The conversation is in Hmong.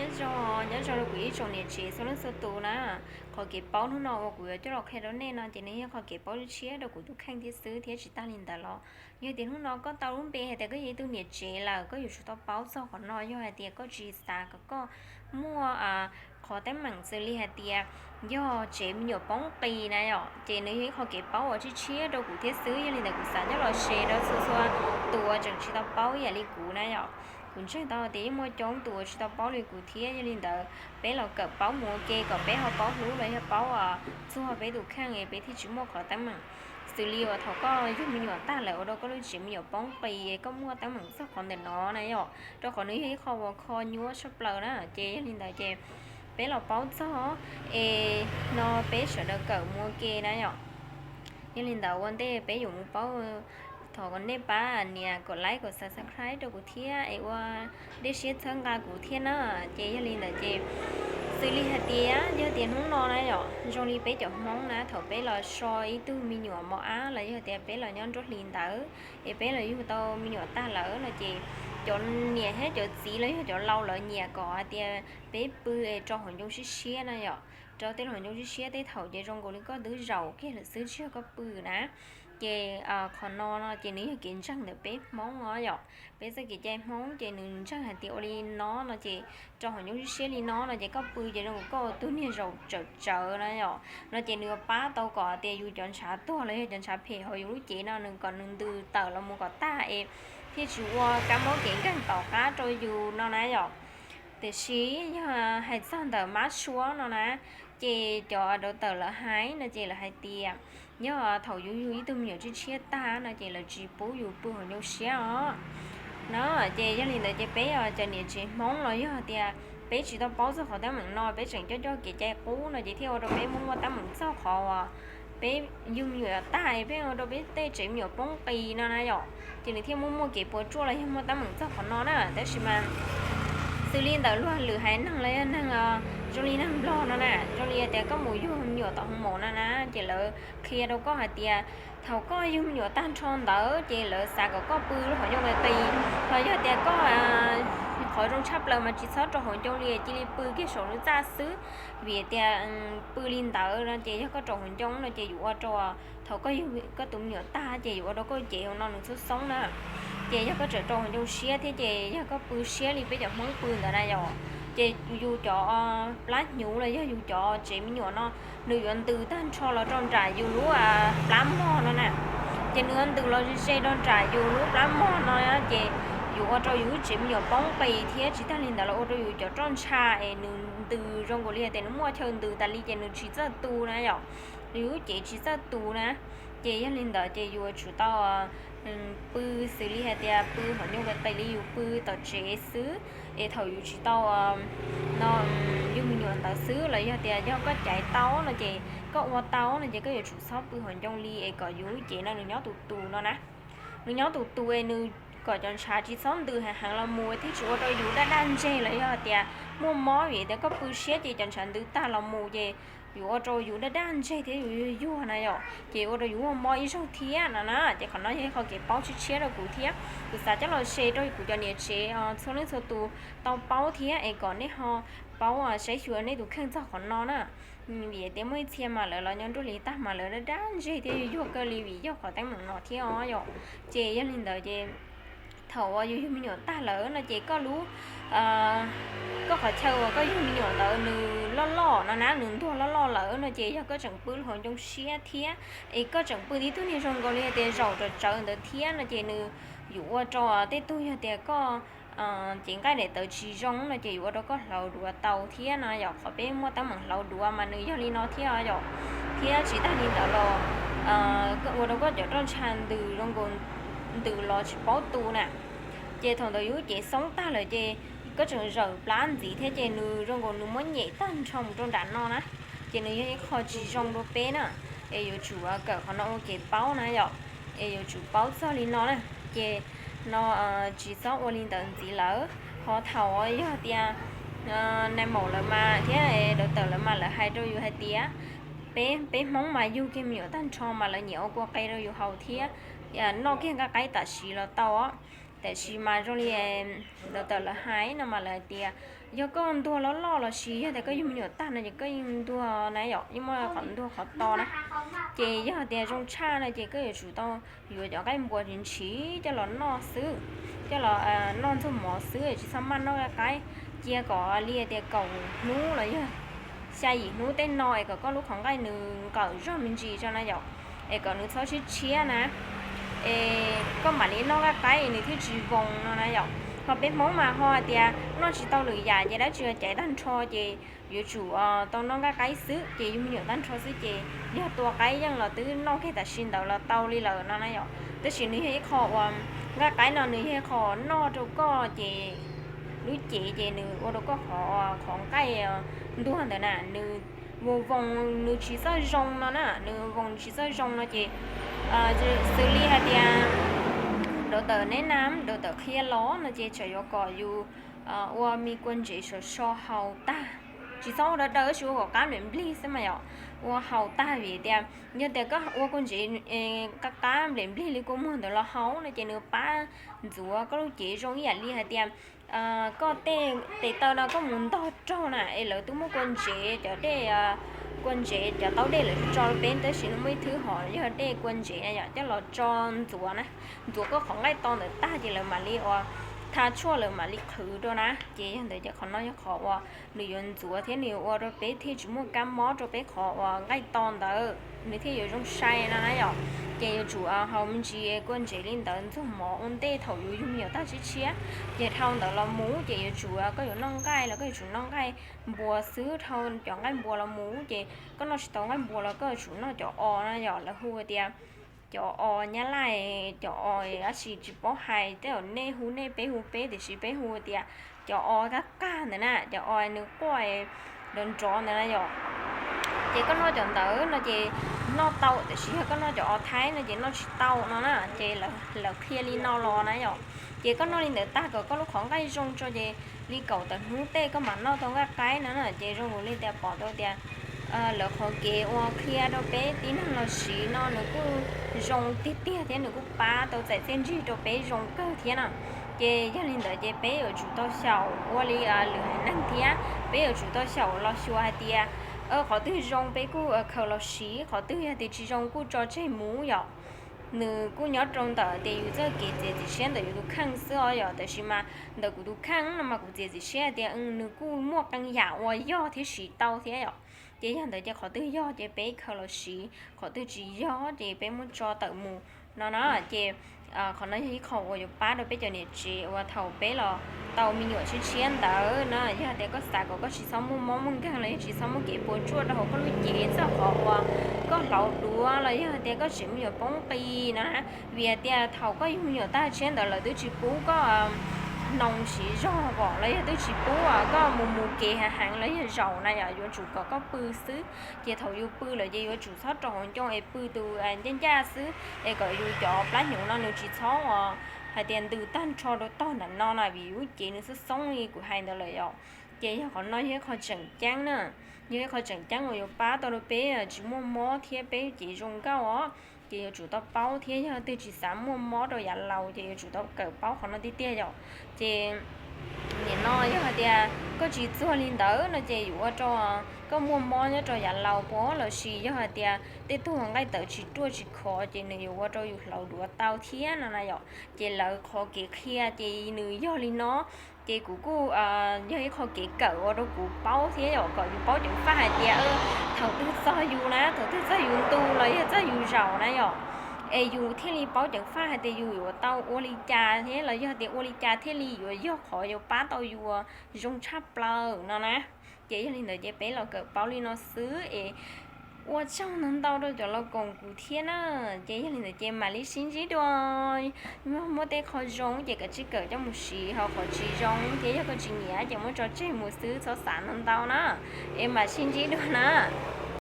Nyob zoo, nyob zoo rau kuv ib tsoom niam tsev txhua leej txhua tus na. Qhov kev paub hnub no uas kuv yuav coj los qhia rau nej no ces nws yog qhov kev paub tshiab rau kuv tus kheej thiab xwb, thiab tsis tag li ntawd los yog tias hnub no koj tau lub npe hais tias koj yog ib tug niam tsev lawm, koj yuav tsum tau paub txog qhov no. Yog hais tias koj tsis xav kom koj muaj qhov teeb meem xws li hais tias yog tsev me nyuam poob qis na yom, ces nws yog ib qho kev paub uas tshiab tshiab rau kuv thiab xwb. Yog li ntawd kuv xav coj los share rau txhua txhua tus uas tseem tsis tau paub ib yam li kuv na yom. Kuv ntseeg tau tias yeej muaj coob tus uas tsis tau paub li kuv thiab. Yog li ntawd peb los kawm paub mus ua ke kom peb ho paub hlub los yog paub txog peb tus kheej es peb thiaj tsis muaj qhov teeb meem xws li uas thaum koj yug me nyuam tag lawm ua rau koj lub tsev me nyuam poob qis, koj muaj teeb meem txog qhov ntawm no na yom. Rau qhov nws yog ib qho uas kho nyuaj tshaj plaws na, ces yog li ntawd ces peb los paub txog es no peb sawv daws kawm mus ua ke na yom. Yog li ntawd ua ntej peb yuav mus paub, thov kom nej pab nias kom like kom subscribe rau kuv thiab es ua dej siab txhawb nqa kuv thiab na. Ces yog li ntawd ces xws li hais tias yog tias hnub no na yom, zoo li peb cov Hmoob na thaum peb los so ib tug me nyuam mos ab los yog tias peb los nyob nruab hlis ntawd es peb los yug tau me nyuam tag lawm no ces cov niam thiab cov txiv los yog cov laus lawv nyiam kom hais tias peb pw es rau hauv ncoo siab siab na yom. Rau tej hauv ncoo siab siab tej thaum ces zoo nkaus li koj twb zaum kiag lawm xwb tsis yog koj pw na. Ces qhov no no ces nws yog kev ntseeg ntawm peb Hmoob os yom. Peb txoj kev cai Hmoob ces nws ntseeg hais tias ua li no no ces rau hauv ncoo siab siab li no no ces koj pw ces zoo nkaus koj ua tug niag zaum tsawv tsawv na yom. No ces nws yuav pab tau kom tias yus cov ntshav tuag los yog cov ntshav phem hauv yus lub cev no nws kom nws ntws tawm los mus kom tag es thiaj tsis ua kab mob kev nkeeg tom qab rau yus no na yom. Tiam sis yog hais txog ntawm mab suab no na, ces cov doctor lawv hais no ces lawv hais tias yog thaum yus yug ib tug me nyuam tshiab tshiab tag no ces lawv tsis pub yus pw hauv ncoo siab os. No ces yog li ntawd ces peb cov niam tsev Hmoob los yog tias peb tsis tau paub txog qhov teeb meem no, peb tseem coj coj kev cai qub no ces thiaj ua rau peb muaj muaj teeb meem txog qhov uas peb yug me nyuam tag es pheej ua rau peb tej tsev me nyuam poob qis no na yom. Ces nws thiaj muaj muaj kev puas tsuaj los yog muaj teeb meem txog qhov no na. Tab sis mas xws li ntawm luag lwm haiv neeg los yog neeg zoo li neeg Nplog no na, zoo li tias koj mus yug me nyuam tom hoo maum no na, ces lawv qhia rau koj hais tias thaum koj yug me nyuam tag nrho ntawd ces lawv xav kom koj pw lub hauv ncoo qis qis, los yog tias koj qhov zoo tshaj plaws mas tsis txhob rau hauv ncoo li, cia li pw kiag saum lub txaj xwb. Vim tias pw li ntawd no ces yog koj rau hauv ncoo no ces yuav ua rau thaum koj yug koj tus me nyuam tag ces yuav ua rau koj cev hauv no nws txhob xoob na. Ces yog koj tseem rau hauv ncoo siab thiab ces yog koj pw siab li peb cov Hmoob pw ntawd na yom, ces yus cov plab hnyuv los yog yus cov tsev me nyuam no nws yuav ntws tag nrho los rau nram yus lub plab mog no na. Ces nws yuav ntws los ze ze rau nram yus lub plab mog no ces yuav ua rau yus lub tsev me nyuam poob qis thiab tsis tag li ntawd los ua rau yus cov roj ntsha es nws ntws zoo nkaus li tias nws muaj chaw ntws tas li ces nws tsis txawj tu na yom. Nws lub cev tsis txawj tu na. Ces yog li ntawd ces yus yuav tsum tau pw xws li hais tias pw hauv ncoo qis qis li yus pw tom tsev xwb, es thaum yus tsis tau no yug me nyuam ntawd xwb los yog tias yog koj caiv tau no ces koj ua tau no ces koj yuav tsum txhob pw hauv ncoo li es kom yus lub cev no nws nyob tus tus no na. Nws nyob tus tus es nws kom cov ntshav tsis txhob ntws heev heev los mus thiaj tsis ua rau yus daj daj ntseg los yog tias muaj mob, vim tias koj pw siab ces cov ntshav ntws tag los mus ces yuav ua rau yus daj daj ntseg thiab yus yuag yuag na yom, ces ua rau yus muaj mob ib zaug thiab no na. Ces qhov no yog ib qho kev paub tshiab tshiab rau kuv thiab kuv xav coj los share rau kuv cov niam tsev txhua leej txhua tus tau paub thiab es kom nej ho paub saib xyuas nej tus kheej txog qhov no na. Vim tias muaj ib txhia mas lawv los nyob nruab hlis tag mas lawv daj daj ntseg thiab yuag yuag kawg li vim yog qhov teeb meem no thiab os yom. Ces yog li ntawd ces thaum uas yus yug me nyuam tag lawm no ces koj lub, koj qhov chaw uas koj yug me nyuam ntawd nws loj loj no na, nws ntuag loj loj lawm no ces yog koj tseem pw hauv ncoo siab thiab es koj tseem pw tib tug niag zoo nkaus li tias zaum tsawv tsawv ntawd thiab no ces nws yuav ua rau tej tug yog tias koj cev nqaij daim tawv tsis zoo no ces yuav ua rau koj hlauv duav tau thiab no yom. Qhov peb muaj teeb meem hlauv duav mas nws yog li no thiab yom. Thiab tsis tag li ntawd los ua rau koj cov roj ntsha ntws zoo nkaus ntws los tsis paub tu na. Ces thaum ntawd yus lub cev xoob tag lawm ces koj tseem zawm plab ntxiv thiab ces nws zoo nkaus nws muab nyem tag nrho mus rau nram no na. Ces nws yog ib qho tsis zoo rau peb na, es yuav tsum kawm qhov no ua kev paub na yom. Es yuav tsum paub txog li no na. Ces no tsis txhob ua li ntawd ntxiv lawm. Ho thaum yog tias nais maum lawv mas thiab doctor lawv mas lawv hais rau yus hais tias peb, peb Hmoob mas yug kiag me nyuam tag nrho mas lawv nyiam ua kua qe rau yus haus thiab noj kiag nqaij qaib tam sim los tau os. Tab sis mas zoo li doctor lawv hais no mas lawv hais tias yog koj ntuag loj loj los sis yog tias koj yug me nyuam tag no ces koj yeej ntuag na yom, yeej muaj qhov ntuag qhov to na. Ces yog tias zoo tshaj no ces koj yuav tsum tau yuav cov nqaij npua ntshiv coj los noj xwb, coj los noj ntxuag mov xwb, tsis txhob maj noj nqaij qaib. Cia kom li tias kaum hnub los yog xya yim hnub tej no es kom koj lub qhov nqaij nws nqawm zog me ntsis tso na yom, es kom nws txhob tshiab tshiab na, es koj mam li noj nqaij qaib es nws thiaj tsis voos no na yom. Ho peb Hmoob mas ho hais tias noj tsis tau lwm yam ces dab tsi caiv tag nrho ces yuav tsum tau noj nqaij qaib xwb, ces yug me nyuam tag nrho xwb ces yog tua qaib yeej los twb noj kiag tam sim ntawd los tau li lawm no na yom. Tab sis nws yog ib qho uas nqaij qaib no nws yog ib qho noj rau koj ces lub cev ces nws ua rau koj qhov, qhov nqaij ntuag ntawd na nws voos voos nws tsis txawj zoo no na, nws voos tsis txawj zoo no ces xws li hais tias doctor neb na, doctor qhia los no ces tseem yuav kom yus ua me kua ntsev sov so haus tag, tsis txhob ua dawb dawb, tsis ua kom qab nplem nplig xwb mas yom, ua haus tag vim tias yog tias koj ua kua ntsev qab qab nplem nplig li kua muag ntawd los haus no ces nws pab ntxuav koj lub cev zoo ib yam li hais tias koj tej tes taw no koj mus ntog raug na es lawv twb muaj kua ntsev, cov dej, kua ntsev cov taub dej lawv tso rau peb tab sis nws muaj ib thwb hom yog dej kua ntsev na yom coj los tso ntxuav na, ntxuav koj qhov nqaij to ntawd tag ces lawv mam li ua tha tshuaj lawv mam li qhwv rau na. Ces yog ntawd ces qhov no yog qhov uas nws yuav ntxuav thiab nws yuav ua rau peb thiaj tsis muaj kab mob rau peb qhov uas nqaij to ntawd nws thiaj yuav zoo sai no na yom. Ces yuav tsum haus me ntsis kua ntsev li ntawd ntxuag mov ua ntej thaum yus yug me nyuam tag tshiab tshiab. Ces dhau ntawd los mus ces yuav tsum koj yuav noj nqaij los koj yuav tsum noj nqaij npua xwb, dhau cov nqaij npua los mus ces koj noj tsis tau nqaij npua los koj yuav tsum noj cov os na yom, lawv hu tias cov os nyab laj, cov os dab tsi tsis paub hais, tej zaum nej hu nej peb hu peb tiam sis peb hu tias cov os qab qab ntawd na, cov os nws quaj nrov nrov ntawd na yom. Ces koj noj cov ntawd no ces noj tau tiam sis yog koj noj cov os thaib no ces noj tsis tau no na. Ces lawv qhia li no los na yom. Ces koj noj li ntawd tag kom koj lub qhov nqaij zoo tso ces li kaum tawm hnub tej koj mam noj tau nqaij qaib no na. Ces zoo li tias pom tau tias lawv qhov kev uas qhia rau peb tib neeg los siv no nws kuj zoo tiag tiag thiab nws kuj pab tau txais txiaj ntsig rau peb zoo kawg thiab na. Ces yog li ntawd ces peb yuav tsum tau xyaum ua li lwm haiv neeg thiab, peb yuav tsum tau xyaum los xyuas hais tias qhov twg zoo peb kuj khaws los siv, qhov twg yog tias tsis zoo kuj tso tseg mus yom. Nws kuj nyob rau ntawm tias yus txoj kev txiav txim siab ntawm yus tus kheej xwb os yom. Tab sis mas ntawm kuv tus kheej no mas kuv txiav txim siab tias nws kuj muaj qee yam uas yog thiab siv tau thiab yom. Ces yog ntawd ces qhov twg yog ces peb khaws los siv, qhov twg tsis yog ces peb muab tso tawm mus no na. Ces qhov no yog ib qho uas yuav pab rau peb cov niam tsev uas thaum peb los tau me nyuam tshiab tshiab ntawd na, yog tias koj xav kom koj tsis txhob muaj mob muaj nkeeg los yog tsis txhob muaj kev puas tsuaj rau hauv koj lub cev txog qhov uas koj hlauv duav los yog tias koj tsev me nyuam poob qis no na. Vim hais tias thaum koj yug me nyuam tag tshiab ntawd lawv twb tsis pub koj hnoos siv zog pom los yog twb tsis pub koj mus mus kev heev heev los yog zaum na yom, yuav tsum kom koj pw xwb. Ces thaum yus pw lawm ces yuav tsum txhob rau hauv ncoo es pw tus ncaj ncaj xwb es kom yus cov plab hnyuv no nws tsis txhob hais tias ntws tag nrho rau tog nram no na vim yus lub cev nws xoob xoob li kuv hais ntawd lawm yom. Ces yog qhov no yog ib qho tseem ceeb na, yog ib qho tseem ceeb uas yuav pab tau rau peb tsis muaj mob thiab peb cev zoo nkauj os. Ces yuav tsum tau paub thiab yog twg tsis xav muaj mob rau yav laus ces yuav tsum tau kawm paub qhov no tiag tiag yom. Ces nim no yog hais tias koj tsis txuag li ntawd no ces yuav ua rau koj muaj mob nyob rau yav laus puas los sis yog hais tias tej tug nqaij tawv tsis ruaj tsis khov ces nws yuav ua rau yus hlauv duav tau thiab no na yom. Ces lawv qhov kev qhia ces nws yog li no. Ces kuv kuj yog ib qho kev kawm ua rau kuv paub thiab yom, kom yus paub ceev faj hais tias thaum twg txog yus na, thaum twg txog yus ntu los yog txog yus zaum na yom, es yus thiaj li paub ceev faj hais tias yus yuav tau ua li cas thiab los yog tias ua li cas thiaj li yuav yog qhov yuav pab tau yus zoo tshaj plaws no na. Ces yog li ntawd ces peb los kawm paub li no xwb es ua tsaug ntau ntau rau cov los koom kuv thiab na. Ces yog li ntawd ces mam li sib ntsib dua. Yog muaj tej qho zoo ces koj tsij kawm coj mus siv, ho qhov tsis zoo ces yog koj tsis nyiam ces muab tso tseg mus xwb, txhob xav ntau ntau na. Es mam sib ntsib dua na.